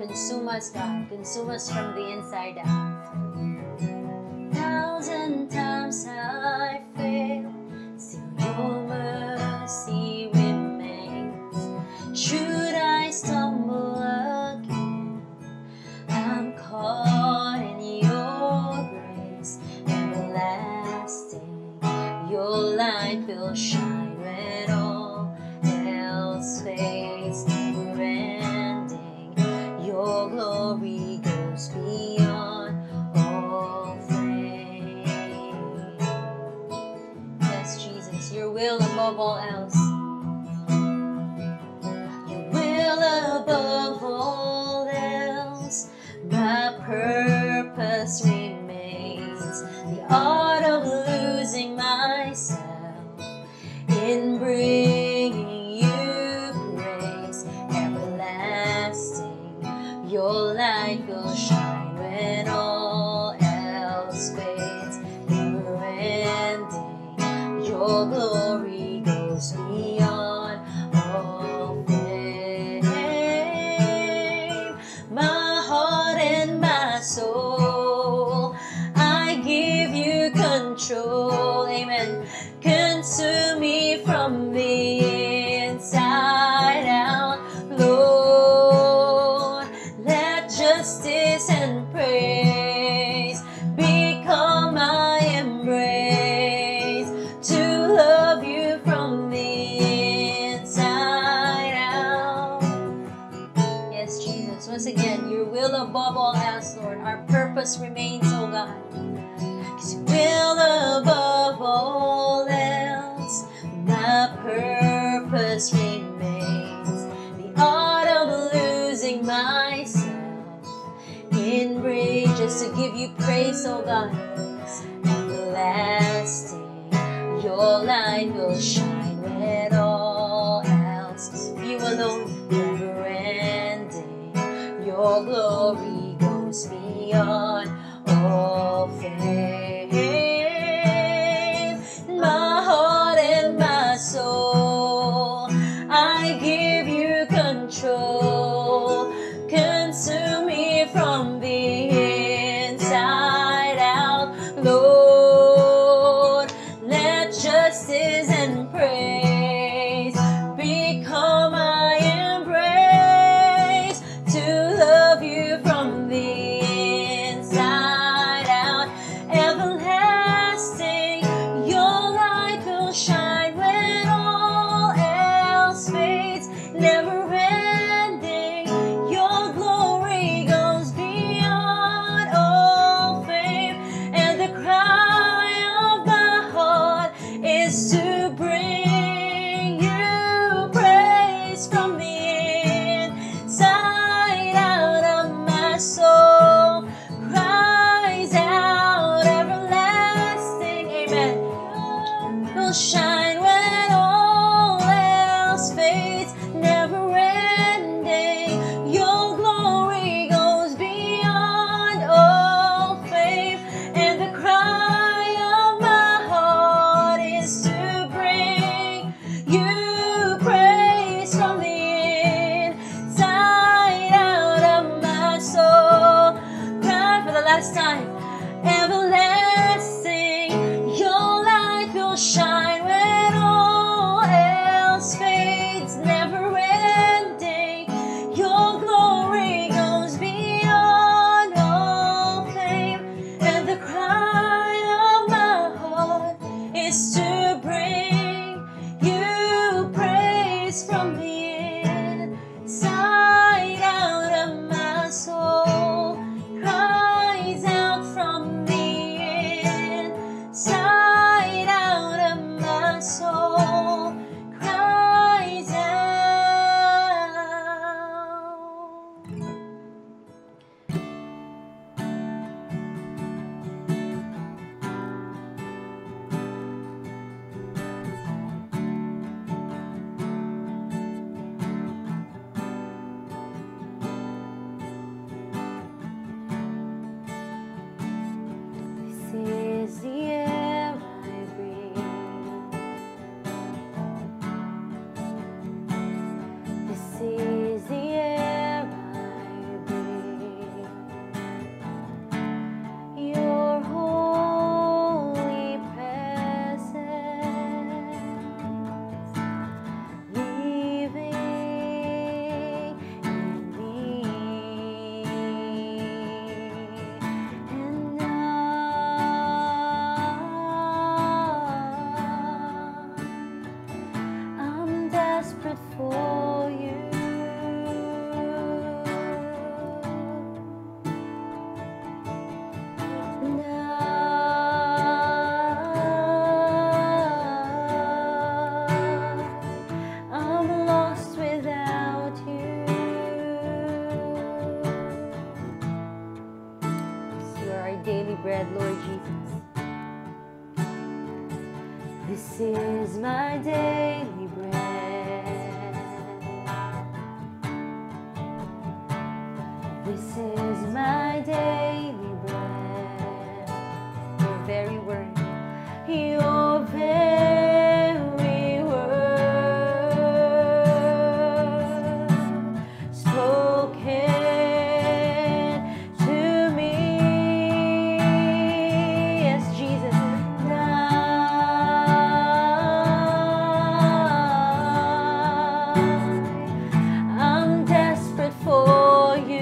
Consume us, God. Consume us from the inside out. 1,000 times I fail, still your mercy remains. Should I stumble again, I'm caught in your grace everlasting. Your light will shine when all else fades, never ending. Your glory goes beyond all fame. Yes, Jesus, your will above all else. Your will above all else. My purpose remains. The art of losing myself in bringing you praise everlasting. Your light will shine when all else fades, never ending. Your glory goes beyond all fame. My heart and my soul, I give you control. Amen. Consume me from the inside out, Lord. Let justice and praise become my embrace, to love you from the inside out. Yes, Jesus, once again, your will above all else, Lord. Our purpose remains, oh God. 'Cause your will above all else, my purpose remains. The art of losing myself in rage, just to give you praise, oh God. Everlasting, your light will shine when all else, you alone, never ending. Your glory goes beyond all fame. My heart and my soul, I give you control. Consume me from the inside out, Lord. Let justice and praise become my embrace, to love you from the inside out. Everlasting, your light will shine when all else fades, never ending. Your glory goes beyond all fame, and the cry of my heart is to bring you praise from the inside out of my soul. Cries out everlasting, amen. Will shine when all else fades, never ending. Your glory goes beyond all fame, and the cry of my heart is to bring you praise from the inside out of my soul. Cry for the last time. Everlasting, your light will shine when all else fades, never ending. Your glory goes beyond all fame, and the cry of my heart is to bring you praise from the inside out of my soul. Cries out from bread, Lord Jesus. This is my daily bread. This is my daily bread. Your very word. Your very word spoken to me. Yes, Jesus. I'm desperate for you.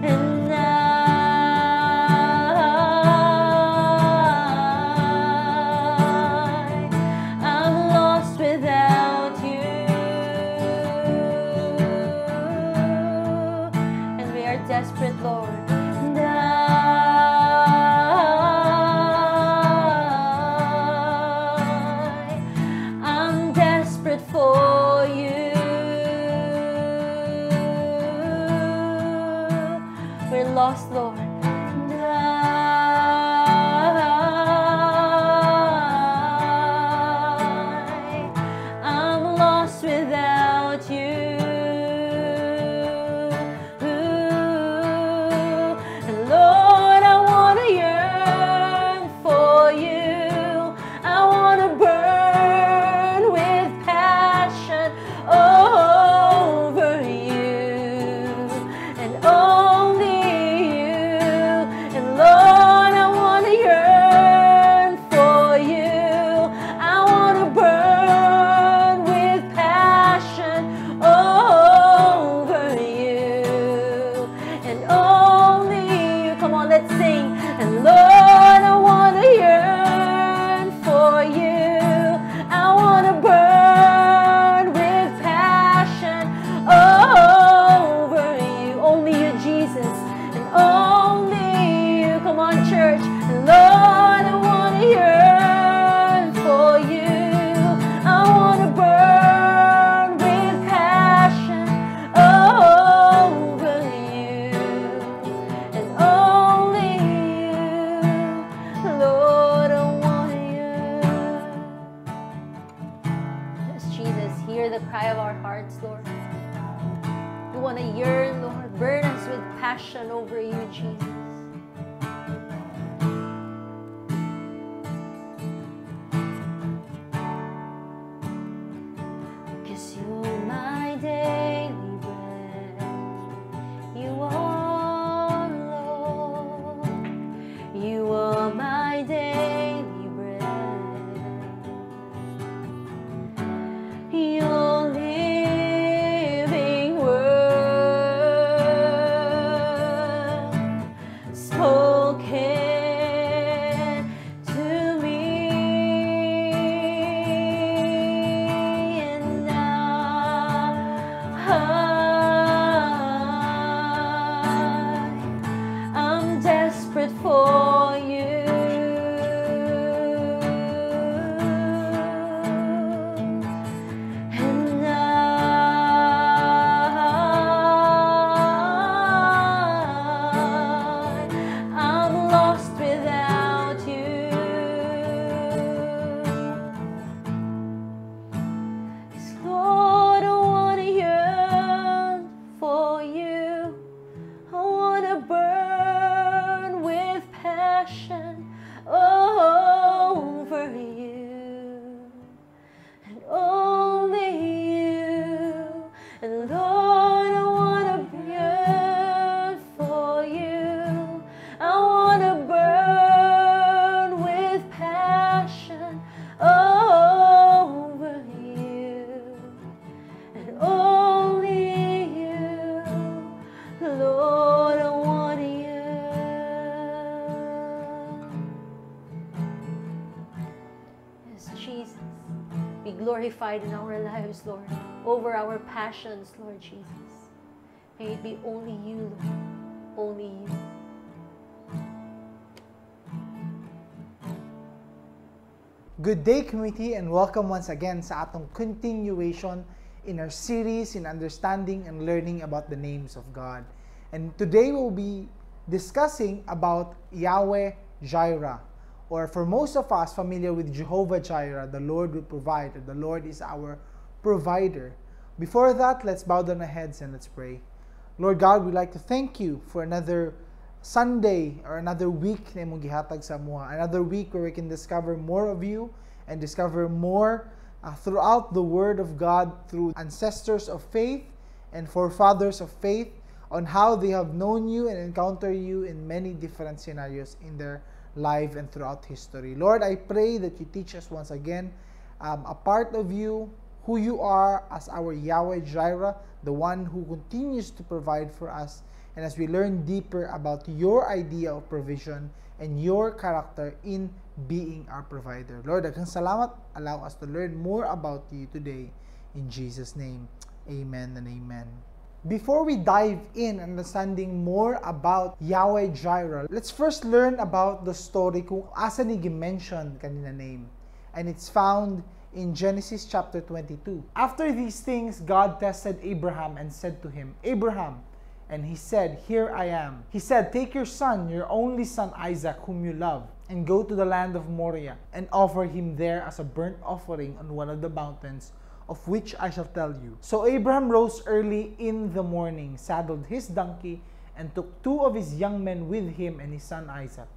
And I'm lost without you. And we are desperate, Lord. And I'm desperate for you. We're lost, Lord. And I'm lost without you. And Lord, I want to yearn for you. I want to burn with passion over you and only you. And Lord, I want to yearn for you. I want to burn with passion over you and only you. Come on, let's sing. And Lord, I want to yearn for you. I want to burn with passion over you. Only you, Jesus, and only you. Come on, church. And Lord, I want to yearn for you. I want to burn with passion over you and only you. Lord, I want to yearn. Yes, Jesus, hear the cry of our hearts, Lord. We want to yearn, Lord. Burn us with passion over you, Jesus. Cause you're my daily bread. You are, Lord. You are my daily bread. Your living word spoken to me. And now I'm desperate for you. And I'm lost without you. 'Cause Lord, I want to yearn for you. I want to burn with passion over you and only you. And Lord, I want to yearn for you. I want to burn with passion over you and only you. Lord, I want you. Yes, Jesus, be glorified in our lives, Lord, over our passions, Lord Jesus. May it be only you, Lord, only you. Good day, community, and welcome once again sa atong continuation in our series in understanding and learning about the names of God. And today we'll be discussing about Yahweh Jireh, or for most of us familiar with Jehovah Jireh, the Lord will provide, or the Lord is our provider. Before that, let's bow down our heads and let's pray. Lord God, we'd like to thank you for another Sunday or another week na imong gihatag sa amuha. Another week where we can discover more of you and discover more throughout the Word of God through ancestors of faith and forefathers of faith on how they have known you and encountered you in many different scenarios in their life and throughout history. Lord, I pray that you teach us once again a part of you, who you are as our Yahweh Jireh, the one who continues to provide for us. And as we learn deeper about your idea of provision and your character in being our provider. Lord, daghang salamat. Allow us to learn more about you today. In Jesus' name, amen and amen. Before we dive in understanding more about Yahweh Jireh, let's first learn about the story kung asa ni gi-mention kanina name. And it's found in Genesis chapter 22. After these things, God tested Abraham and said to him, Abraham, and he said, Here I am. He said, Take your son, your only son Isaac, whom you love, and go to the land of Moriah, and offer him there as a burnt offering on one of the mountains, of which I shall tell you. So Abraham rose early in the morning, saddled his donkey, and took 2 of his young men with him and his son Isaac.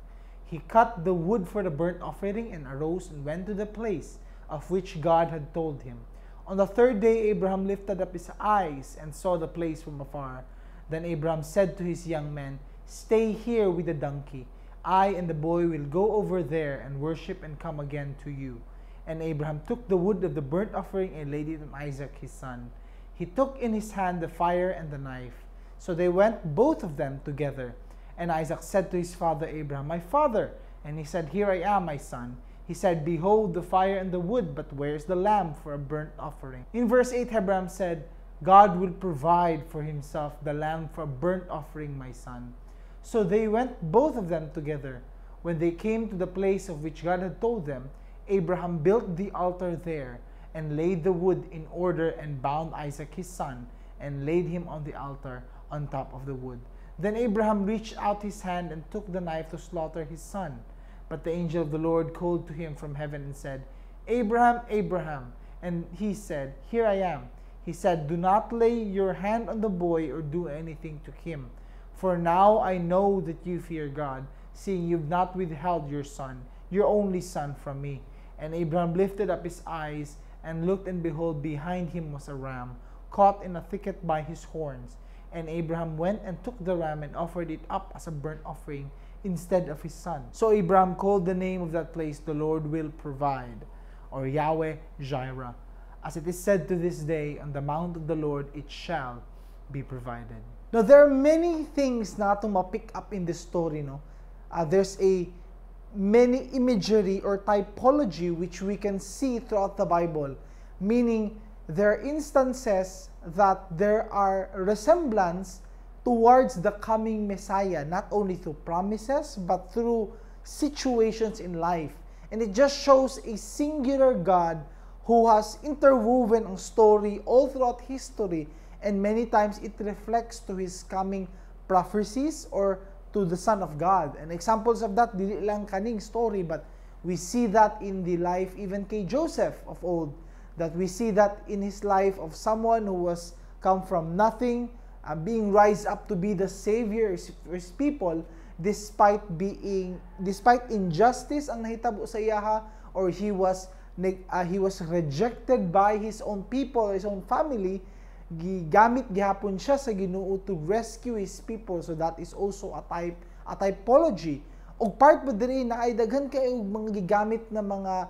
He cut the wood for the burnt offering and arose and went to the place of which God had told him. On the 3rd day, Abraham lifted up his eyes and saw the place from afar. Then Abraham said to his young men, Stay here with the donkey. I and the boy will go over there and worship and come again to you. And Abraham took the wood of the burnt offering and laid it on Isaac his son. He took in his hand the fire and the knife. So they went both of them together. And Isaac said to his father Abraham, My father. And he said, Here I am, my son. He said, Behold the fire and the wood, but where is the lamb for a burnt offering? In verse 8, Abraham said, God will provide for himself the lamb for a burnt offering, my son. So they went both of them together. When they came to the place of which God had told them, Abraham built the altar there and laid the wood in order and bound Isaac his son and laid him on the altar on top of the wood. Then Abraham reached out his hand and took the knife to slaughter his son. But the angel of the Lord called to him from heaven and said, Abraham, Abraham. And he said, Here I am. He said, Do not lay your hand on the boy or do anything to him. For now I know that you fear God, seeing you've not withheld your son, your only son, from me. And Abraham lifted up his eyes and looked, and behold, behind him was a ram, caught in a thicket by his horns. And Abraham went and took the ram and offered it up as a burnt offering instead of his son. So Abraham called the name of that place, The Lord Will Provide, or Yahweh Jireh. As it is said to this day, On the mount of the Lord it shall be provided. Now, there are many things na itong ma-pick up in this story. No? There's many imagery or typology which we can see throughout the Bible. Meaning, there are instances that there are resemblance towards the coming Messiah, not only through promises, but through situations in life. And it just shows a singular God who has interwoven ang story all throughout history, and many times it reflects to His coming prophecies or to the Son of God. And examples of that, dili lang kaning story, but we see that in the life even kay Joseph of old, that we see that in his life of someone who was come from nothing, being raised up to be the Savior of his people, despite injustice ang nahitabo sa iyaha, or he was rejected by his own people, his own family. Gigamit gihapon siya sa Ginoo to rescue his people. So that is also a typology. Og part mo diri na ay daghan kayo mga gigamit na mga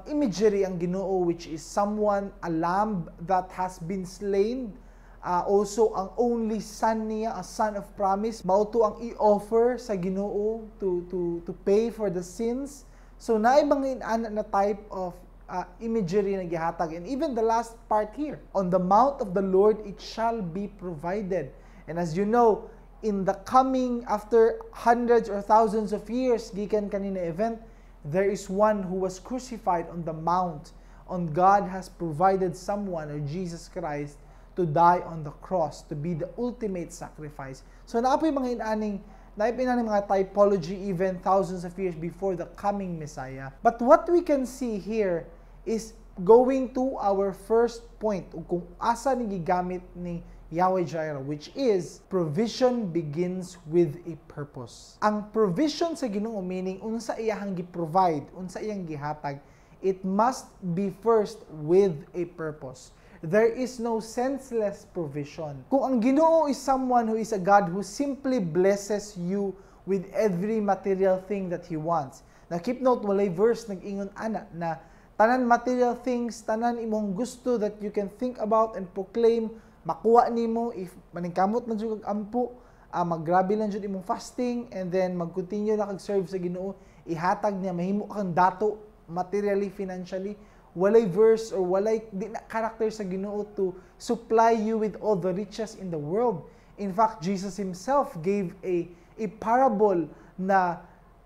imagery ang Ginoo, which is someone, a lamb that has been slain. Also ang only son niya, a son of promise, mao to ang i-offer sa Ginoo to pay for the sins. So naay mga na type of imagery na gihatag. And even the last part here, on the mount of the Lord it shall be provided. And as you know, in the coming, after hundreds or thousands of years, gikan kanina event, there is one who was crucified on the mount on God has provided someone, or Jesus Christ, to die on the cross, to be the ultimate sacrifice. So naapoy mga inaning mga typology even thousands of years before the coming Messiah. But what we can see here is going to our first point, kung asa ni gigamit ni Yahweh Jireh, which is provision begins with a purpose. Ang provision sa Ginoo, meaning unsa iyang gi-provide, unsa iyang gihatag, it must be first with a purpose. There is no senseless provision. Kung ang Ginoo is someone who is a God who simply blesses you with every material thing that He wants. Now keep note, walay verse nag-ingon ana na tanan material things, tanan imong gusto that you can think about and proclaim, makuha nimo if maningkamot man jud kag ampo, maggrabe lang jud imong fasting, and then mag-continue na kag-serve sa Ginoo, ihatag niya mahimo kang dato materially, financially. Walay verse or walay di na character sa Ginoo to supply you with all the riches in the world. In fact, Jesus himself gave a parable na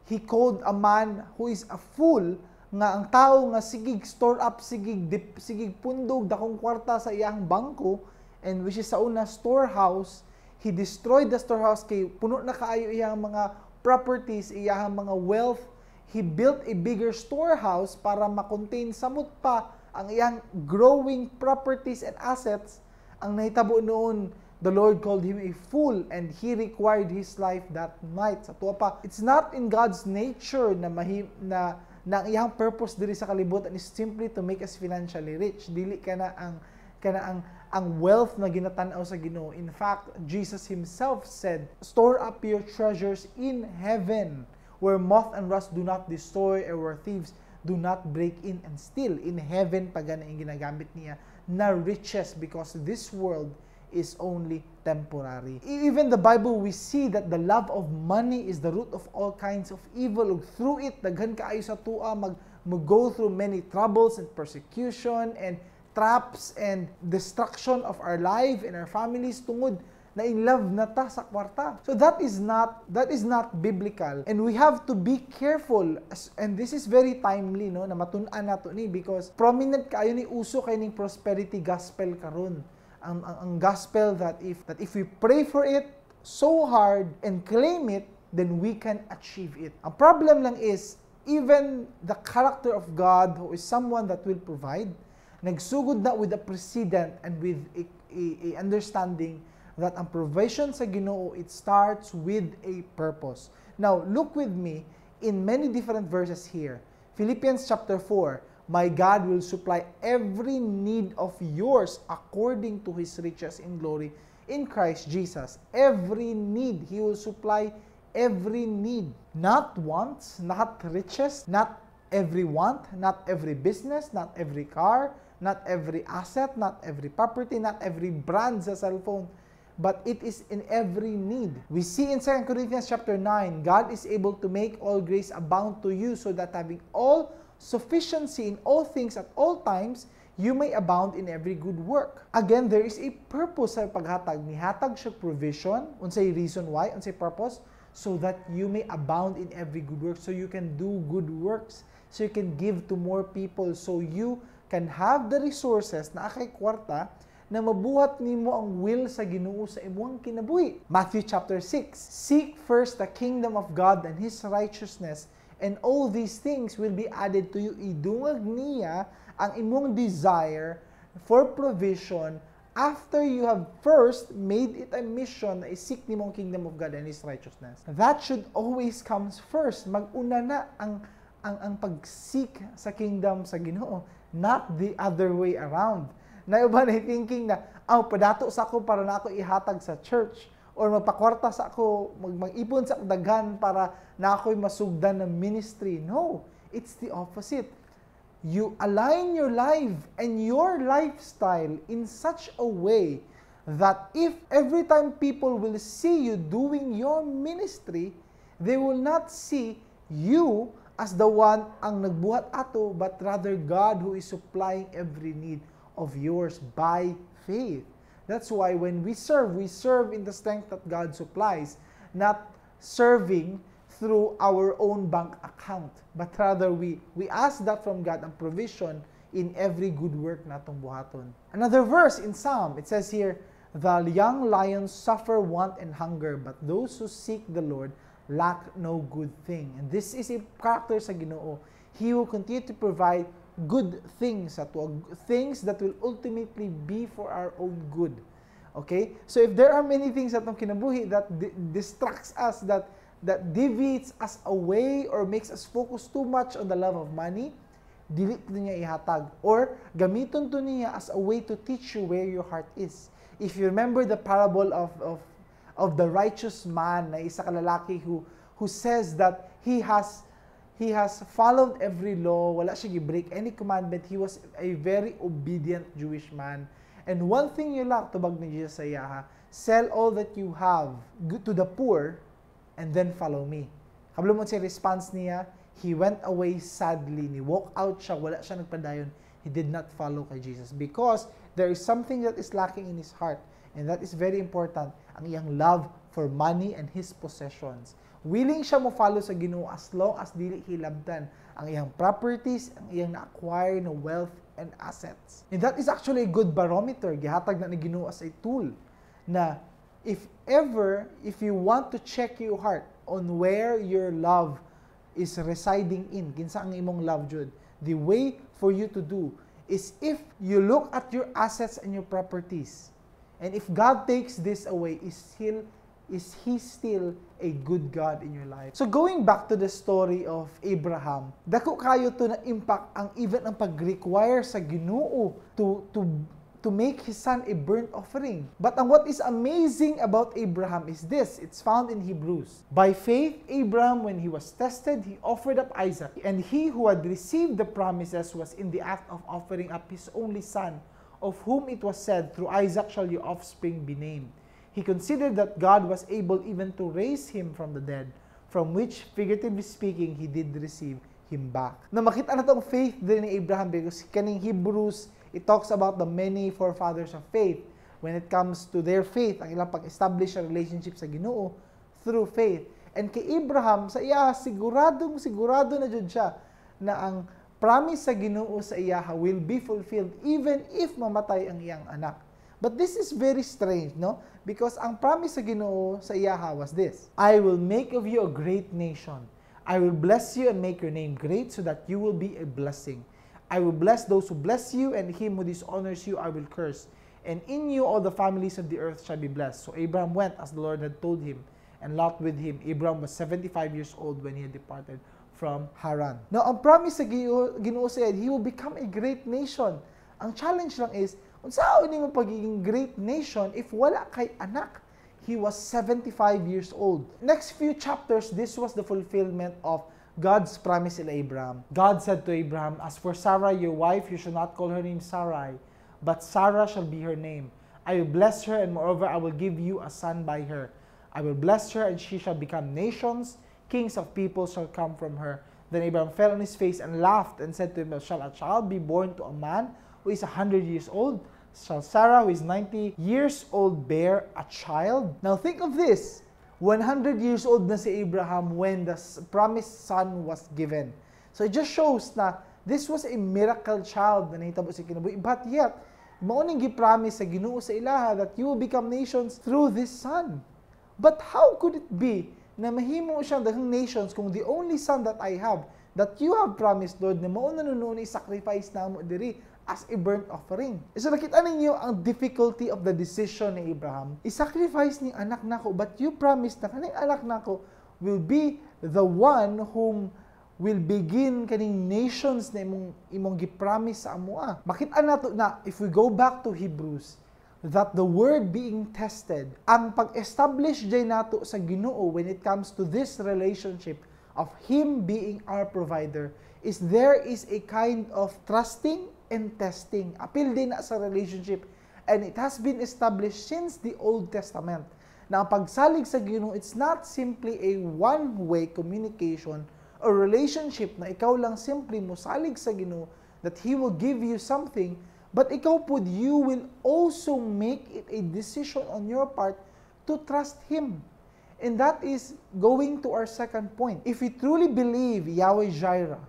he called a man who is a fool, nga ang tao nga sigig store up, sigig pundog dakong kwarta sa iyang bangko, and which is sa una storehouse. He destroyed the storehouse kay puno na kaayo iyang mga properties, iyang mga wealth. He built a bigger storehouse para ma-contain samot pa ang iyang growing properties and assets. Ang nahitabo noon, the Lord called him a fool, and he required his life that night. Sa tuwa pa, it's not in God's nature na ang iyang purpose diri sa kalibutan is simply to make us financially rich. Dili kana ang wealth na ginatanaw sa Ginoo. In fact, Jesus himself said, "Store up your treasures in heaven, where moth and rust do not destroy, and where thieves do not break in and steal." In heaven pa gana ang ginagamit niya na riches, because this world is only temporary. Even the Bible, we see that the love of money is the root of all kinds of evil. Through it, daghan kaayo sa tua mag-go through many troubles and persecution and traps and destruction of our life and our families tungod na in love na ta sa kwarta. So that is not biblical, and we have to be careful, and this is very timely no na matun-an nato ni, because prominent kaayo ni uso kay ning prosperity gospel karon. Ang gospel that if we pray for it so hard and claim it, then we can achieve it. Ang problem lang is, even the character of God, who is someone that will provide, nagsugod na with a precedent and with a understanding that ang provision sa Ginoo, it starts with a purpose. Now, look with me in many different verses here. Philippians chapter 4, "My God will supply every need of yours according to His riches in glory in Christ Jesus." Every need, He will supply every need. Not wants, not riches, not every want, not every business, not every car, not every asset, not every property, not every brand sa cellphone, but it is in every need. We see in 2 Corinthians chapter 9, "God is able to make all grace abound to you, so that having all sufficiency in all things at all times, you may abound in every good work." Again, there is a purpose sa paghatag. Nihatag siya provision. Unsay reason why? Unsay purpose? So that you may abound in every good work. So you can do good works. So you can give to more people. So you can have the resources na akay kwarta na mabuhat nimo ang will sa Ginoo sa imong kinabuhi. Matthew chapter 6, "Seek first the kingdom of God and His righteousness, and all these things will be added to you." Idungag niya ang imong desire for provision after you have first made it a mission na isik nimong kingdom of God and His righteousness. That should always comes first. Mag-una na ang pagsik sa kingdom sa Ginoo, not the other way around. Na iba na thinking na, padato sa ako para na ako ihatag sa church, or magpakwarta sa ako, mag-ipon sa daghan para na ako'y masugdan ng ministry. No, it's the opposite. You align your life and your lifestyle in such a way that if every time people will see you doing your ministry, they will not see you as the one ang nagbuhat ato, but rather God who is supplying every need of yours by faith. That's why when we serve in the strength that God supplies, not serving through our own bank account, but rather we ask that from God, ang provision, in every good work natong buhaton. Another verse in Psalm, it says here, the young lions suffer want and hunger, but those who seek the Lord lack no good thing. And this is a character sa Ginoo. He will continue to provide good things things that will ultimately be for our own good. Okay? So if there are many things atong kinabuhi that distracts us, that deviates us away or makes us focus too much on the love of money, dili to niya ihatag. Or gamiton to niya as a way to teach you where your heart is. If you remember the parable of the righteous man na isa ka lalaki who says that he has followed every law, wala siya gi-break any commandment, he was a very obedient Jewish man. And one thing you lack, tubag ni Jesus sa iya, sell all that you have to the poor and then follow me. Kabalo mo siya response niya, he went away sadly, ni walk out siya, wala siya nagpadayon. He did not follow kay Jesus because there is something that is lacking in his heart, and that is very important, ang iyang love for money and his possessions. Willing siya mo follow sa Ginoo as long as dili hilabtan ang iyang properties, ang iyang na-acquire na wealth and assets. And that is actually a good barometer. Gihatag na ni Ginoo as a tool na if you want to check your heart on where your love is residing in, kinsa ang imong love jud, the way for you to do is if you look at your assets and your properties, and if God takes this away, is He still a good God in your life? So going back to the story of Abraham, dako kayo to na impact ang even ang pag-require sa Ginoo to make his son a burnt offering. But what is amazing about Abraham is this. It's found in Hebrews. By faith, Abraham, when he was tested, he offered up Isaac. And he who had received the promises was in the act of offering up his only son, of whom it was said, through Isaac shall your offspring be named. He considered that God was able even to raise him from the dead, from which, figuratively speaking, he did receive him back. Na makita na itong faith din ni Abraham because kaning Hebrews, it talks about the many forefathers of faith. When it comes to their faith, ang ilang pag-establish a relationship sa Ginoo through faith. And kay Abraham, sa iya, sigurado na jud siya na ang promise sa Ginoo sa iya will be fulfilled even if mamatay ang iyang anak. But this is very strange, no? Because ang promise sa Ginoo sa iya was this: I will make of you a great nation. I will bless you and make your name great so that you will be a blessing. I will bless those who bless you, and him who dishonors you I will curse. And in you all the families of the earth shall be blessed. So Abraham went as the Lord had told him, and Lot with him. Abraham was 75 years old when he had departed from Haran. Now, ang promise sa Ginoo said, he will become a great nation. Ang challenge lang is, unsaon nimo pagiging great nation if wala kay anak? He was 75 years old. Next few chapters, this was the fulfillment of God's promise to Abraham. God said to Abraham, as for Sarah, your wife, you shall not call her name Sarai, but Sarah shall be her name. I will bless her, and moreover, I will give you a son by her. I will bless her, and she shall become nations. Kings of people shall come from her. Then Abraham fell on his face and laughed and said to him, shall a child be born to a man who is 100 years old? Shall Sarah, who is 90 years old, bear a child? Now think of this. 100 years old na si Abraham when the promised son was given. So it just shows na this was a miracle child na nahitabo sa kinabuhi. But yet, mauning gi-promise sa Ginoo sa ilaha that you will become nations through this son. But how could it be na mahimo siyang daghang nations kung the only son that I have, that you have promised, Lord, na mauna nun i-sacrifice na mo diri as a burnt offering. So nakita ninyo ang difficulty of the decision ni Abraham. I-sacrifice ni anak nako, but you promised na kaning anak nako will be the one whom will begin kaning nations na imong gi-promise sa amoa. Makita nato na if we go back to Hebrews, that the word being tested, ang pag-establish jay nato sa Ginoo when it comes to this relationship of Him being our provider, is there is a kind of trusting and testing. Apil din na sa relationship. And it has been established since the Old Testament na ang pagsalig sa Ginoo, it's not simply a one-way communication or relationship na ikaw lang simply mo salig sa Ginoo that He will give you something, but ikaw po, you will also make it a decision on your part to trust Him. And that is going to our second point. If we truly believe Yahweh Jireh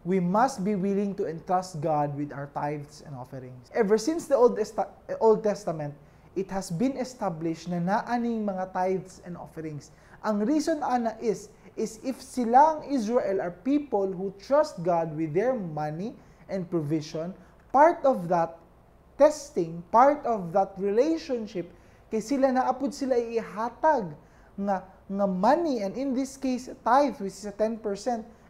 we must be willing to entrust God with our tithes and offerings. Ever since the Old Testament, it has been established na naaning mga tithes and offerings. Ang reason ana is if silang Israel are people who trust God with their money and provision, part of that testing, part of that relationship, kay sila naapod sila ihatag nga money, and in this case, tithe, which is a 10%,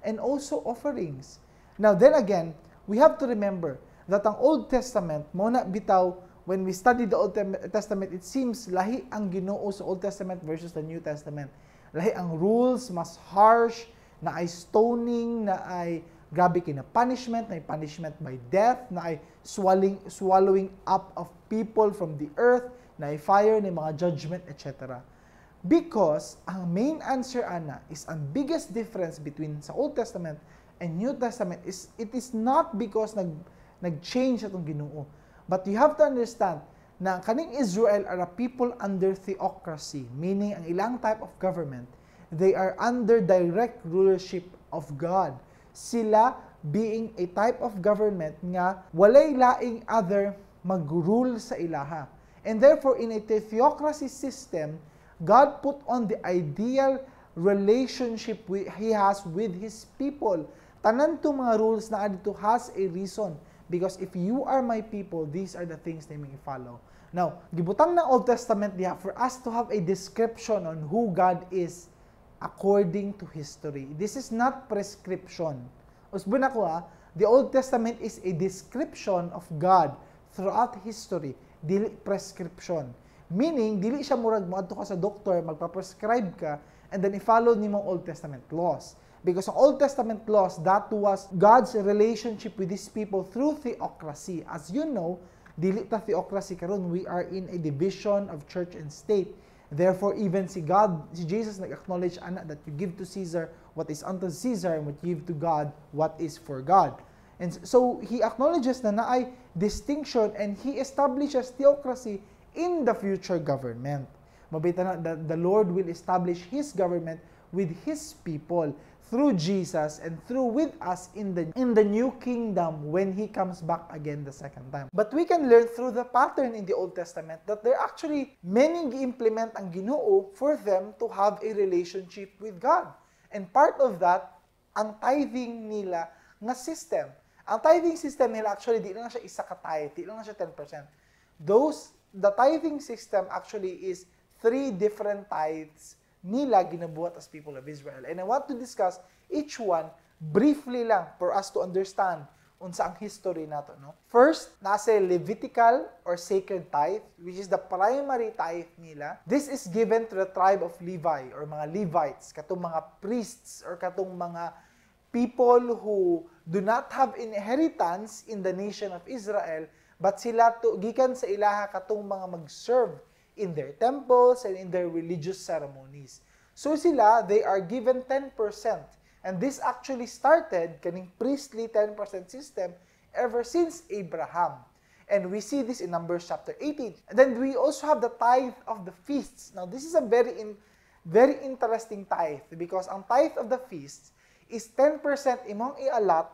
and also offerings. Now, then again, we have to remember that ang Old Testament, muna bitaw, when we study the Old Testament, it seems lahi ang Ginoo sa Old Testament versus the New Testament. Lahi ang rules, mas harsh, na ay stoning, na ay grabe kina punishment, na ay punishment by death, na ay swallowing up of people from the earth, na ay fire, na mga judgment, etc. Because ang main answer ana is ang biggest difference between sa Old Testament and New Testament is it is not because nag-change atong Ginoo, but you have to understand na kaning Israel are a people under theocracy, meaning ang ilang type of government, they are under direct rulership of God. Sila being a type of government nga walay laing other mag-rule sa ilaha. And therefore, in a theocracy system, God put on the ideal relationship He has with His people. Tanan to mga rules na adito has a reason. Because if you are my people, these are the things they may follow. Now, gibutang ng Old Testament diha for us to have a description on who God is according to history. This is not prescription. Usbon ako the Old Testament is a description of God throughout history, dili prescription. Meaning, dili siya murag mo adto ka sa doktor, magpa-prescribe ka, and then i-follow nimo Old Testament laws. Because ang Old Testament laws, that was God's relationship with His people through theocracy. As you know, dili ta theocracy karon, we are in a division of church and state. Therefore, even si Jesus nag-acknowledge ana that you give to Caesar what is unto Caesar and what you give to God what is for God. And so, He acknowledges na naay distinction and He establishes theocracy in the future government. Mabita na that the Lord will establish His government with His people through Jesus and through with us in the new kingdom when He comes back again the second time. But we can learn through the pattern in the Old Testament that there are actually many gi-implement ang Ginoo for them to have a relationship with God. And part of that, ang tithing nila nga system. Ang tithing system nila actually di lang siya isa ka tithe, di lang siya 10%. The tithing system actually is 3 different tithes nila ginabuhat as people of Israel. And I want to discuss each one briefly lang for us to understand unsa ang history nato, no? First, nasa Levitical or sacred tithe, which is the primary tithe nila. This is given to the tribe of Levi or mga Levites, katong mga priests or katong mga people who do not have inheritance in the nation of Israel, but sila gikan sa ilaha katong mga mag-serve in their temples and in their religious ceremonies. So sila, they are given 10%. And this actually started, kaning priestly 10% system, ever since Abraham. And we see this in Numbers chapter 18. And then we also have the tithe of the feasts. Now this is a very interesting tithe because ang tithe of the feasts is 10% imong i-allot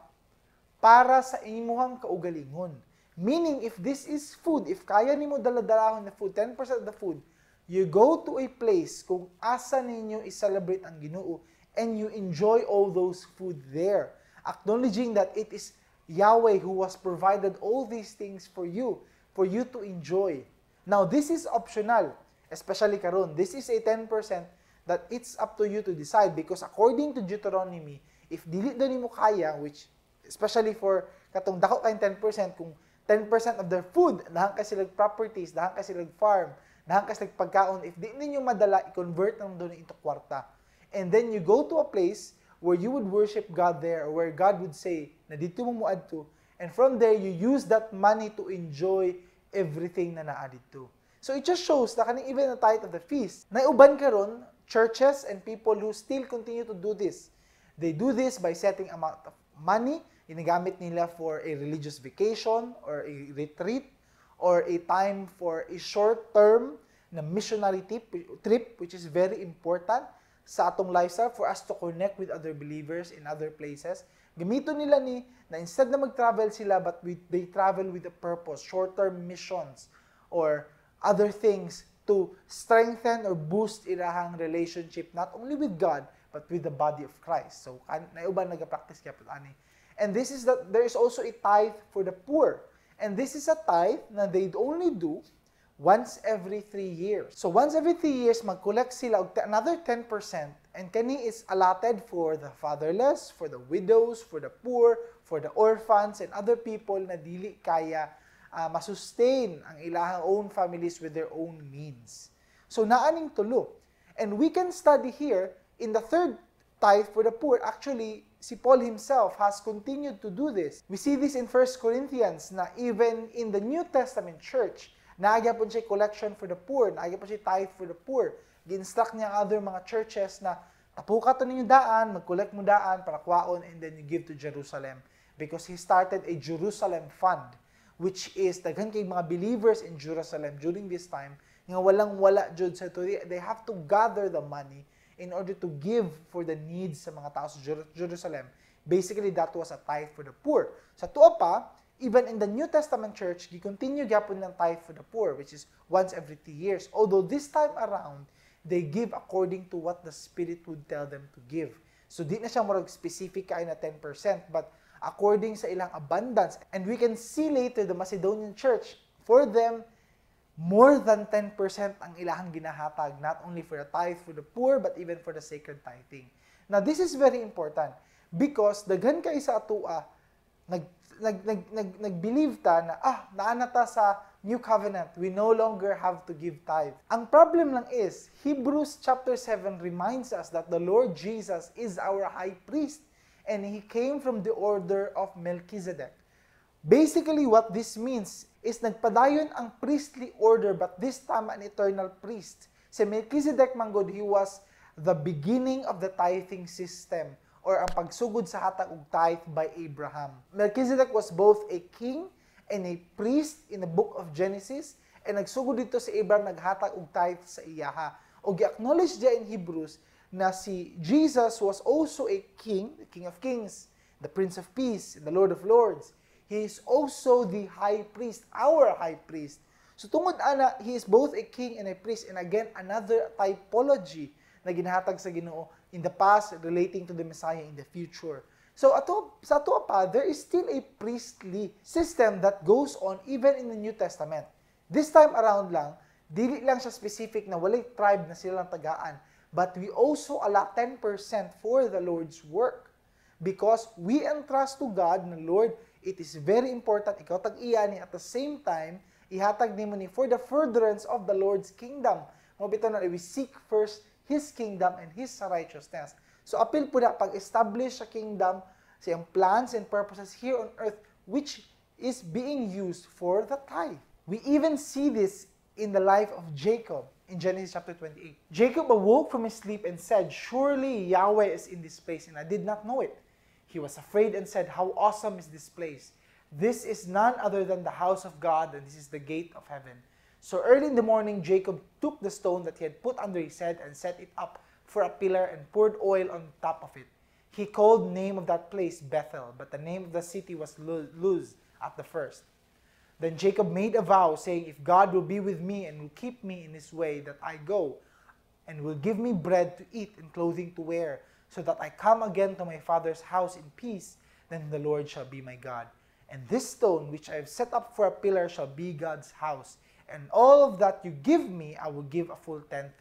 para sa imuhang kaugalingon. Meaning, if this is food, if kaya nimo dala-dalahon na food, 10% of the food, you go to a place kung asa ninyo i-celebrate ang Ginoo and you enjoy all those food there. Acknowledging that it is Yahweh who has provided all these things for you to enjoy. Now, this is optional, especially karon. This is a 10% that it's up to you to decide because according to Deuteronomy, if dili daw nimo kaya, which especially for katong dako kayong 10%, kung 10% of their food, dahan ka silang properties, dahan ka silang farm, dahan ka silang pagkaon, if di ninyo madala, i-convert nang doon into kwarta. And then you go to a place where you would worship God there, or where God would say, na dito mo muad to, and from there, you use that money to enjoy everything na naa dito. So it just shows na kaning even the tithe of the feast, na uban karon churches and people who still continue to do this. They do this by setting amount of money, ginagamit nila for a religious vacation or a retreat or a time for a short term na missionary trip which is very important sa atong lifestyle for us to connect with other believers in other places. Gamito nila ni, na instead na mag-travel sila, but they travel with a purpose, short-term missions, or other things to strengthen or boost ilahang relationship, not only with God, but with the body of Christ. So, naiuban nag-practice kaya po ani. And this is that there is also a tithe for the poor. And this is a tithe na they only do once every 3 years. So once every 3 years, mag-collect sila og another 10%, and kani is allotted for the fatherless, for the widows, for the poor, for the orphans, and other people na dili kaya masustain ang ilahang own families with their own means. So naaning tulo. And we can study here, in the third tithe for the poor, actually, si Paul himself has continued to do this. We see this in 1 Corinthians na even in the New Testament church, naagya po siya collection for the poor, naagya po siya tithe for the poor. Gi-instruct niya other mga churches na tapuka to ninyo daan, mag-collect mo daan para kwaon, and then you give to Jerusalem. Because he started a Jerusalem fund, which is daghan kay mga believers in Jerusalem during this time, nga walang-wala jud sa ito. They have to gather the money in order to give for the needs sa mga tao sa Jerusalem. Basically, that was a tithe for the poor. Sa tuwa pa, even in the New Testament church, gi-continue gyapon ng tithe for the poor, which is once every 3 years. Although this time around, they give according to what the Spirit would tell them to give. So di na siya marag specific kay na 10%, but according sa ilang abundance. And we can see later the Macedonian church, for them, more than 10% ang ilahang ginahatag, not only for the tithe for the poor, but even for the sacred tithing. Now, this is very important because daghan kay sa atua, nag-believe ta na, naana ta sa New Covenant, we no longer have to give tithe. Ang problem lang is, Hebrews chapter 7 reminds us that the Lord Jesus is our high priest, and He came from the order of Melchizedek. Basically, what this means is nagpadayon ang priestly order, but this time an eternal priest. Si Melchizedek manggod, he was the beginning of the tithing system, or ang pagsugod sa hatag og tithe by Abraham. Melchizedek was both a king and a priest in the book of Genesis, and nagsugod dito si Abraham naghatag og tithe sa iyaha. Og i-acknowledge dia in Hebrews na si Jesus was also a king, the King of Kings, the Prince of Peace, and the Lord of Lords. He is also the high priest, our high priest. So tungod ana, he is both a king and a priest, and again, another typology na ginahatag sa Ginoo in the past relating to the Messiah in the future. So sa ato pa, there is still a priestly system that goes on even in the New Testament. This time around lang, dili lang siya specific na walay tribe na silang tagaan, but we also allot 10% for the Lord's work. Because we entrust to God na, Lord, it is very important, ikaw tag-iya ni, at the same time, ihatag ni mo ni for the furtherance of the Lord's kingdom. Mabito na, we seek first His kingdom and His righteousness. So, appeal po na pag-establish sa kingdom, sa iyang plans and purposes here on earth, which is being used for the tithe. We even see this in the life of Jacob in Genesis chapter 28. Jacob awoke from his sleep and said, "Surely Yahweh is in this place, and I did not know it." He was afraid and said, "How awesome is this place! This is none other than the house of God, and this is the gate of heaven." So early in the morning, Jacob took the stone that he had put under his head and set it up for a pillar and poured oil on top of it. He called the name of that place Bethel, but the name of the city was Luz at the first. Then Jacob made a vow, saying, "If God will be with me and will keep me in this way that I go, and will give me bread to eat and clothing to wear, so that I come again to my father's house in peace, then the Lord shall be my God. And this stone which I have set up for a pillar shall be God's house. And all of that you give me, I will give a full tenth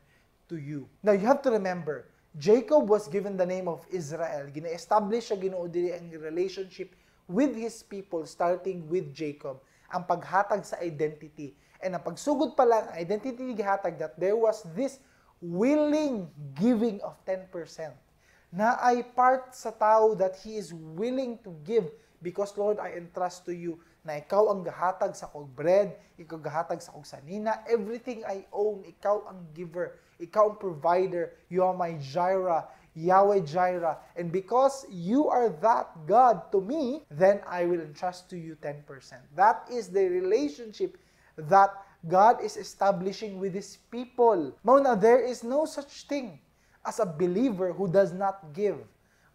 to you." Now you have to remember, Jacob was given the name of Israel. Gina-establish siya, Ginoo diri ang relationship with his people, starting with Jacob. Ang paghatag sa identity. And ang pagsugod pa lang, identity gihatag that there was this willing giving of 10%. Na ay part sa tao that he is willing to give because, Lord, I entrust to you na ikaw ang gahatag sa kong bread, ikaw gahatag sa kong sanina, everything I own, ikaw ang giver, ikaw ang provider, you are my Jireh, Yahweh Jireh, and because you are that God to me, then I will entrust to you 10%. That is the relationship that God is establishing with His people. Mauna, there is no such thing as a believer who does not give.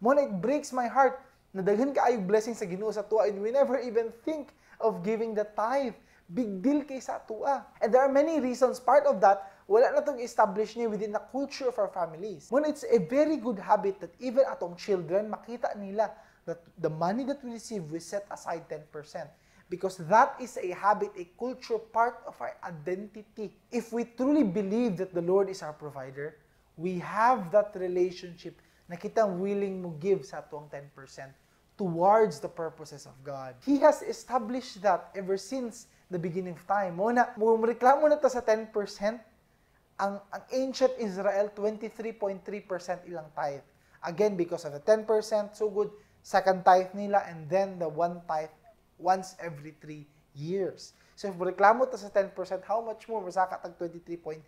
Muna, it breaks my heart Nadaghan kaayo blessing sa Ginoo sa tuwa, and we never even think of giving the tithe. Big deal kay sa tuwa. And there are many reasons. Part of that, wala na itong establish niya within the culture of our families. When it's a very good habit that even atong children, makita nila that the money that we receive, we set aside 10%. Because that is a habit, a culture, part of our identity. If we truly believe that the Lord is our provider, we have that relationship na kitang willing mo give sa atong 10% towards the purposes of God. He has established that ever since the beginning of time. Muna, reklamo na ta sa 10%, ang ancient Israel, 23.3% ilang tithe. Again, because of the 10%, so good, second tithe nila, and then the one tithe once every 3 years. So if reklamo ta sa 10%, how much more masaka tag 23.3%?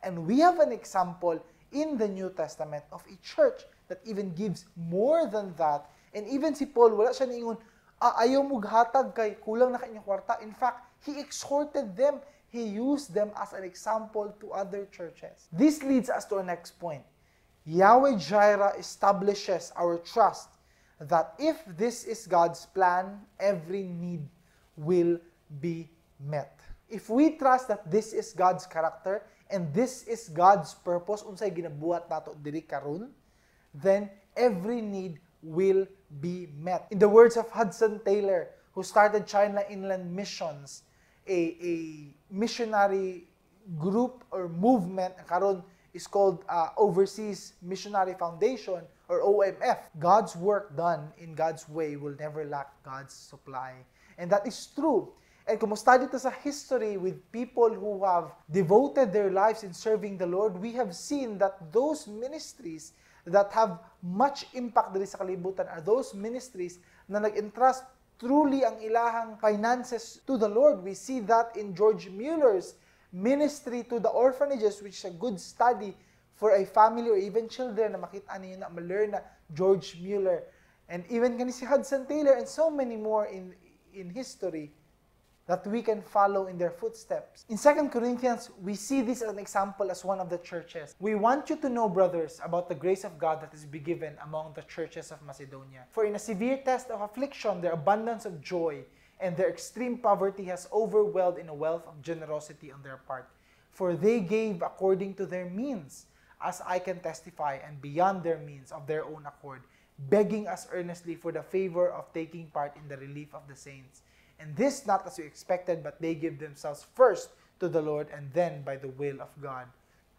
And we have an example in the New Testament of a church that even gives more than that. And even si Paul, wala siya niingon, ayaw mo hatag kay kulang na kanyang kwarta. In fact, he exhorted them. He used them as an example to other churches. This leads us to our next point. Yahweh Jireh establishes our trust that if this is God's plan, every need will be met. If we trust that this is God's character and this is God's purpose, unsay ginabuhat nato diri karon, then every need will be met. In the words of Hudson Taylor, who started China Inland Missions, a missionary group or movement, karon is called Overseas Missionary Foundation or OMF. God's work done in God's way will never lack God's supply. And that is true. And kung study ito sa history with people who have devoted their lives in serving the Lord, we have seen that those ministries that have much impact diri sa kalibutan are those ministries na nag-entrust truly ang ilahang finances to the Lord. We see that in George Mueller's ministry to the orphanages, which is a good study for a family or even children na makita niyo na ma-learn na George Mueller. And even kani si Hudson Taylor and so many more in history that we can follow in their footsteps. In 2 Corinthians, we see this as an example as one of the churches. We want you to know, brothers, about the grace of God that is be given among the churches of Macedonia. For in a severe test of affliction, their abundance of joy and their extreme poverty has overwhelmed in a wealth of generosity on their part. For they gave according to their means, as I can testify, and beyond their means of their own accord, begging us earnestly for the favor of taking part in the relief of the saints. And this not as we expected, but they give themselves first to the Lord and then by the will of God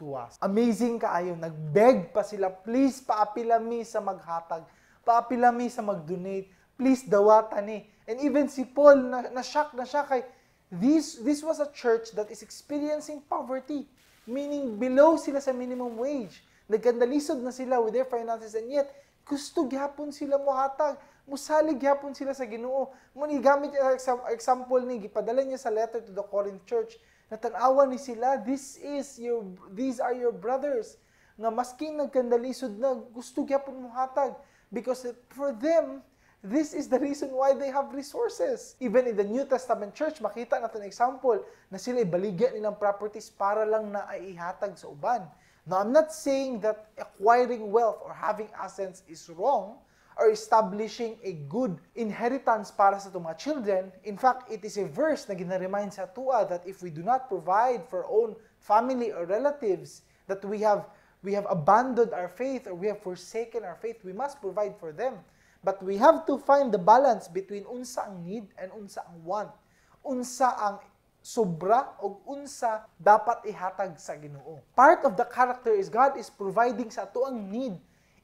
to us. Amazing kaayo, nagbeg pa sila, please paapilami sa maghatag, paapilami sa mag-donate, please dawatan ni. And even si Paul, na-shock na siya kay, this was a church that is experiencing poverty, meaning below sila sa minimum wage. Nagkandalisod na sila with their finances, and yet, gusto gyapon sila mohatag. Musalig gyapon sila sa Ginoo. Muni gamit niya example ni gipadala niya sa letter to the Corinth church. Natanawa ni sila, these are your brothers. Nga masking nagkandalisod na gusto gyapon mohatag, because for them this is the reason why they have resources. Even in the New Testament church, makita natin example na sila ibaligyan nilang properties para lang na ay ihatag sa uban. Now, I'm not saying that acquiring wealth or having assets is wrong, or establishing a good inheritance para sa mga children. In fact, it is a verse na gina-remind sa tuwa that if we do not provide for our own family or relatives, that we have abandoned our faith or we have forsaken our faith, we must provide for them. But we have to find the balance between unsa ang need and unsa ang want. Unsa ang sobra o unsa dapat ihatag sa Ginoo. Part of the character is God is providing sa ato ang need.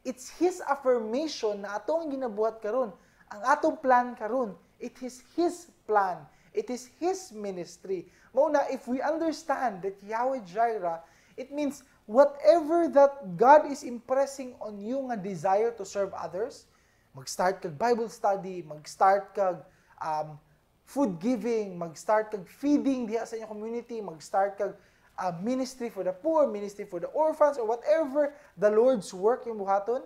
It's His affirmation na ato ang ginabuhat karon. Ang atong plan karon, it is His plan. It is His ministry. Mauna, if we understand that Yahweh Jireh, it means whatever that God is impressing on you nga desire to serve others, mag-start kag Bible study, mag-start kag food giving, mag-start kag feeding diha sa inyong community, mag-start kag ministry for the poor, ministry for the orphans, or whatever the Lord's work yung buhaton,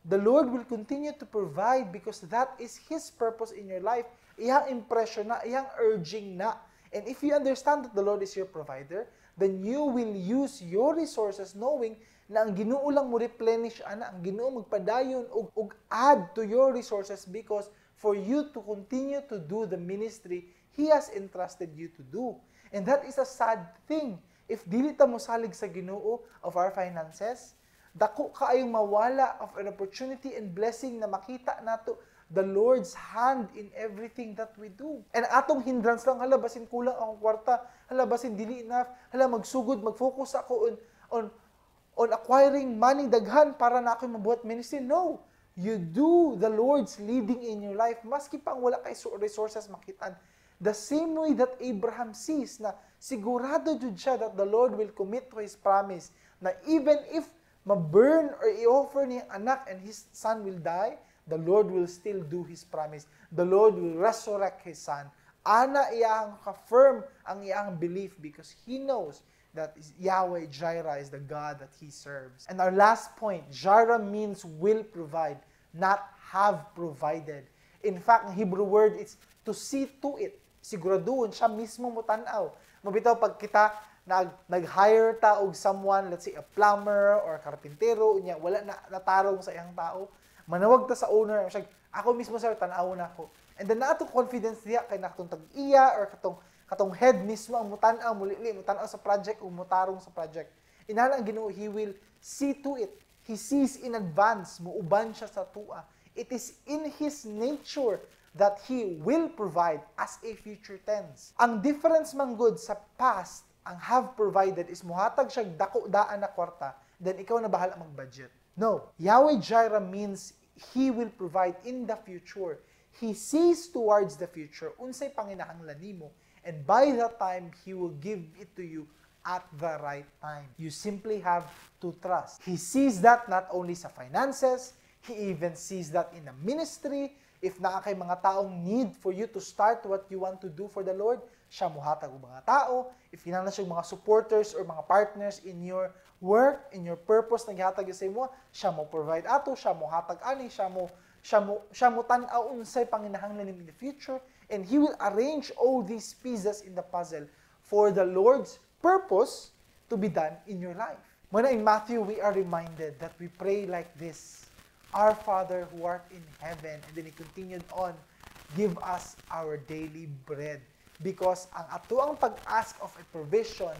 the Lord will continue to provide because that is His purpose in your life. Iyang impression na, iyang urging na. And if you understand that the Lord is your provider, then you will use your resources knowing na ang Ginoo lang mo replenish ana, ang Ginoo magpadayon og add to your resources because for you to continue to do the ministry He has entrusted you to do. And that is a sad thing. If dili ta mo salig sa Ginoo of our finances, dako kaayong mawala of an opportunity and blessing na makita nato the Lord's hand in everything that we do. And atong hindrance lang, hala, basin kulang akong kwarta, hala, basin dili enough, hala, magsugod, mag-focus ako on acquiring money, daghan, para na ako mabuhat ministry. No. You do the Lord's leading in your life, maski pang wala kay resources makitaan. The same way that Abraham sees na sigurado jud siya that the Lord will commit to His promise, na even if ma-burn or i-offer niya anak and his son will die, the Lord will still do His promise. The Lord will resurrect His son. Ana iyang confirm ang iyang belief because He knows that Yahweh Jireh is the God that He serves. And our last point, Jireh means will provide, not have provided. In fact, ang Hebrew word is to see to it. Siguraduhon siya mismo mo tanaw. Mabitaw pag kita nag-hire ta og someone, let's say a plumber or carpintero, unya wala na natarong sa iyang tao, manawag ta sa owner, siya, ako mismo sir, tanaw na ako. And then nato confidence diya kay nakatong tag-iya or katong head mismo ang mutanaw, mutanaw sa project o mutarong sa project. Inhala ang Ginoo, He will see to it. He sees in advance, muuban siya sa tua. It is in His nature that He will provide as a future tense. Ang difference man good sa past, ang have provided is muhatag siya dako-daan na kwarta, then ikaw na bahala mag-budget. No. Yahweh Jireh means He will provide in the future. He sees towards the future, unsay panginahanglan nimo, and by that time, He will give it to you at the right time. You simply have to trust. He sees that not only sa finances, He even sees that in the ministry. If naa kay mga taong need for you to start what you want to do for the Lord, siya muhatag og mga tao. If kinahanglan siya mga supporters or mga partners in your work, in your purpose na gihatag sa imo, siya mo provide ato, siya mo hatag ani, siya mo tan-aw unsay panginahanglan nimo in the future, and He will arrange all these pieces in the puzzle for the Lord's purpose to be done in your life. Muna in Matthew, we are reminded that we pray like this: Our Father who art in heaven, and then He continued on, give us our daily bread. Because ang atuang pag-ask of a provision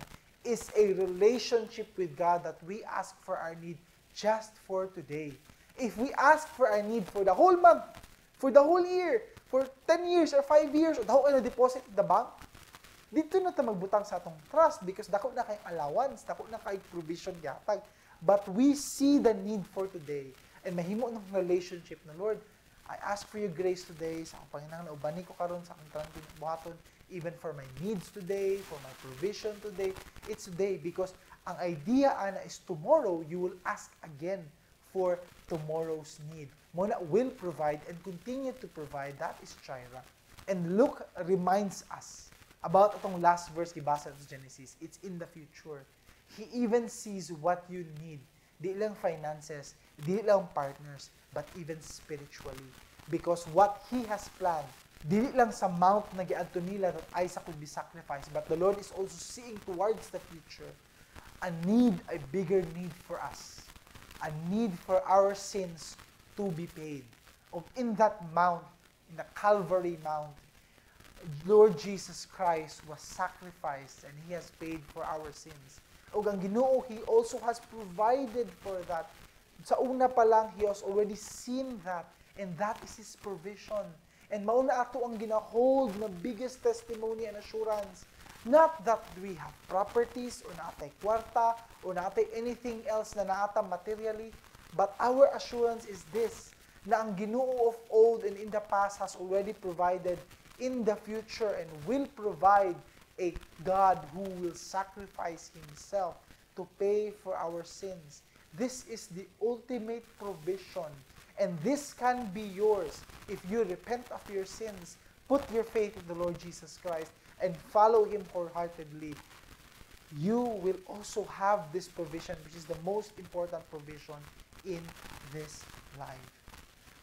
is a relationship with God that we ask for our need just for today. If we ask for our need for the whole month, for the whole year, for 10 years or 5 years, o dako na deposit in the bank, dito na ta magbutang sa atong trust because dako na kay allowance, dako na kay provision yatag. But we see the need for today. And mahimo ng relationship na, Lord, I ask for your grace today sa akong Panginoon, ubani ko karon sa akong buhaton, even for my needs today, for my provision today. It's today because ang idea ana is tomorrow you will ask again for tomorrow's need. Muna will provide and continue to provide. That is Jireh. And Luke reminds us about itong last verse gibasa sa Genesis. It's in the future. He even sees what you need. Di lang finances, di lang partners, but even spiritually. Because what He has planned, dili lang sa mount na giadto nila that Isaac would be sacrificed, but the Lord is also seeing towards the future a bigger need for us. A need for our sins to be paid. And in that mount, in the Calvary Mount, Lord Jesus Christ was sacrificed and He has paid for our sins. O ang Ginoo, He also has provided for that. Sa una pa lang, He has already seen that, and that is His provision. And mauna ato ang ginahold na biggest testimony and assurance. Not that we have properties, or naatay kwarta, or naatay anything else na naata materially, but our assurance is this, na ang Ginoo of old and in the past has already provided in the future and will provide a God who will sacrifice Himself to pay for our sins. This is the ultimate provision. And this can be yours if you repent of your sins, put your faith in the Lord Jesus Christ, and follow Him wholeheartedly. You will also have this provision, which is the most important provision in this life.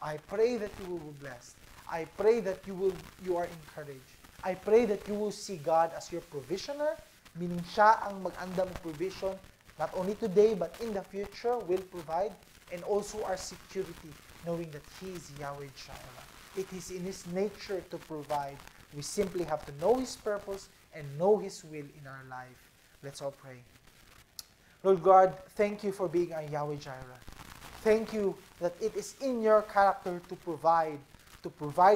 I pray that you will be blessed. I pray that you are encouraged. I pray that you will see God as your provisioner, meaning siya ang mag-andam ng provision not only today but in the future, will provide, and also our security, knowing that He is Yahweh Jireh. It is in His nature to provide. We simply have to know His purpose and know His will in our life. Let's all pray. Lord God, thank you for being our Yahweh Jireh. Thank you that it is in your character to provide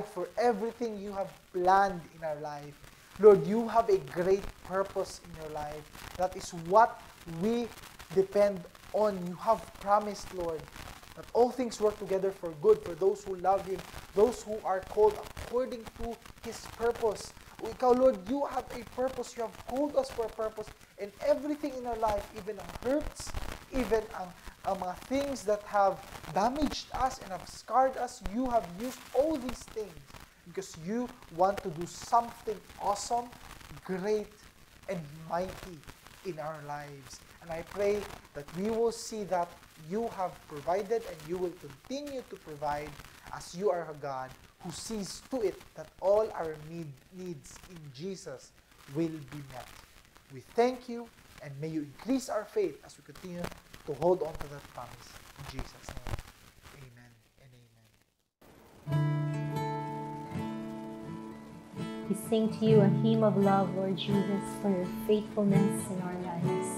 for everything you have planned in our life. Lord, you have a great purpose in your life. That is what we depend on. You have promised, Lord, that all things work together for good for those who love Him, those who are called according to His purpose. Ikaw, Lord, you have a purpose. You have called us for a purpose. And everything in our life, even ang hurts, even ang mga things that have damaged us and have scarred us, you have used all these things because you want to do something awesome, great, and mighty in our lives. And I pray that we will see that you have provided and you will continue to provide, as you are a God who sees to it that all our needs in Jesus will be met. We thank you, and may you increase our faith as we continue to hold on to that promise. In Jesus' name, amen and amen. We sing to you a hymn of love, Lord Jesus, for your faithfulness in our lives.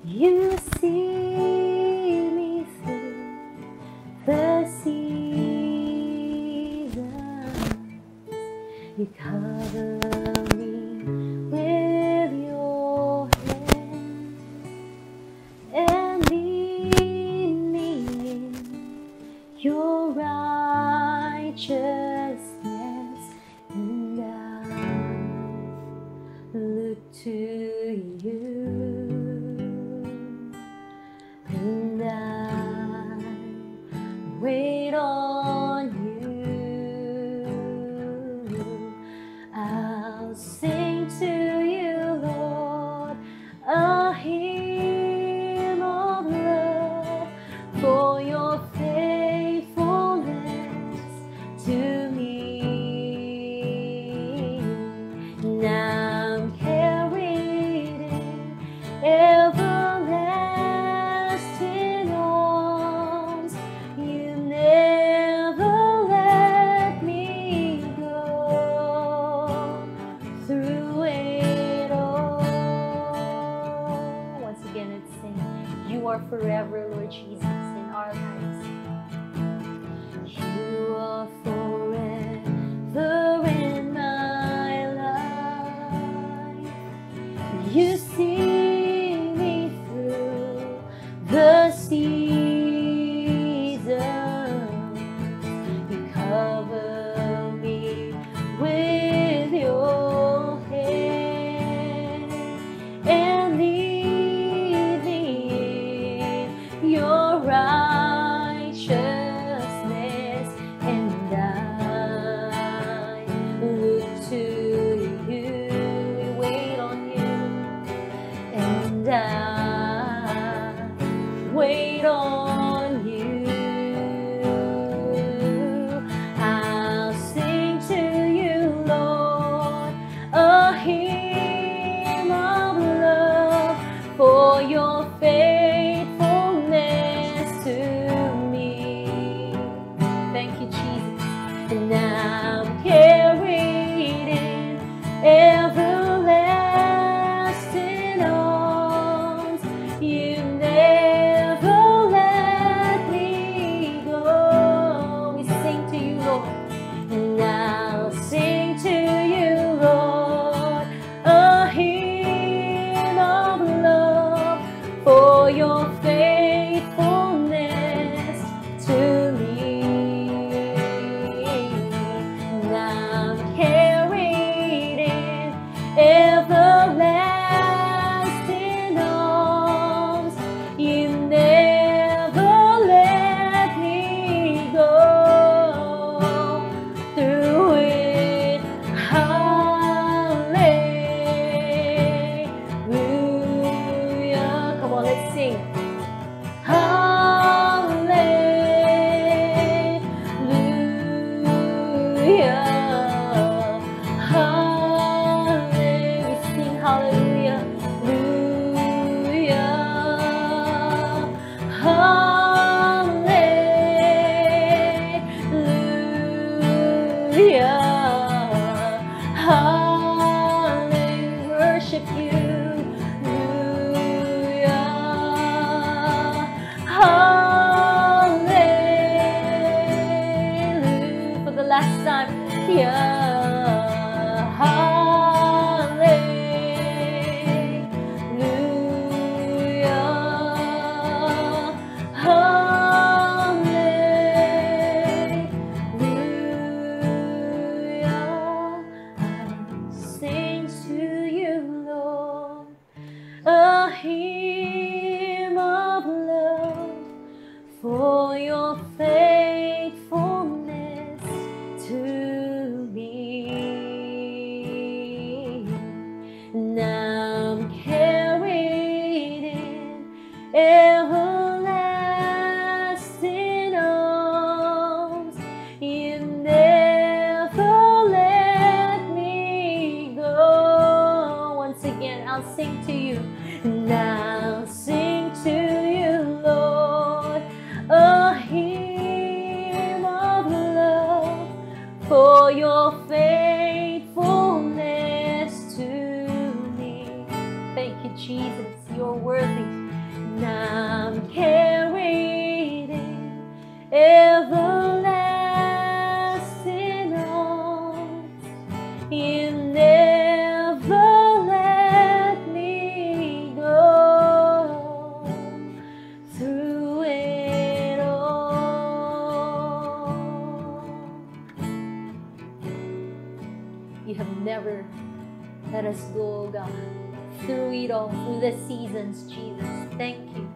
You see me through the seasons. You cover me with your hand and lead me in your righteousness, and I look to you. And I wait on you. I'll sing to you, Lord, a hymn of love for your faithfulness to me. And I'm carried in everlasting arms. You never let me go through it all. Once again, let's sing. You are forever, Lord Jesus, in our lives. You are forever in my life. You see me through the seasons. You cover me with your hand and lead me in your righteousness, and I look to you. We wait on you, and I wait on you. I'll sing to you, Lord, a hymn of love for your faithfulness to me. Thank you, Jesus. And I'm carried in everlasting arms. You never let me go. We sing to you, Lord, and I'll sing to you, Lord, a hymn of love for your faithfulness to me. And I'm carried in everlasting arms. You never let me go through it. Hallelujah. Come on, let's sing. Hallelujah. hymn of love for your faithfulness to me. Now I'm carried in everlasting arms. You never let me go. Once again, I'll sing to you. Now I'll sing to you, Lord, a hymn of love for your faithfulness to me. Thank you, Jesus. You're worthy. Now I'm carried in everlasting arms. You never let me go. Through it all, you have never let us go, God. Through it all, through the seasons, Jesus. Thank you.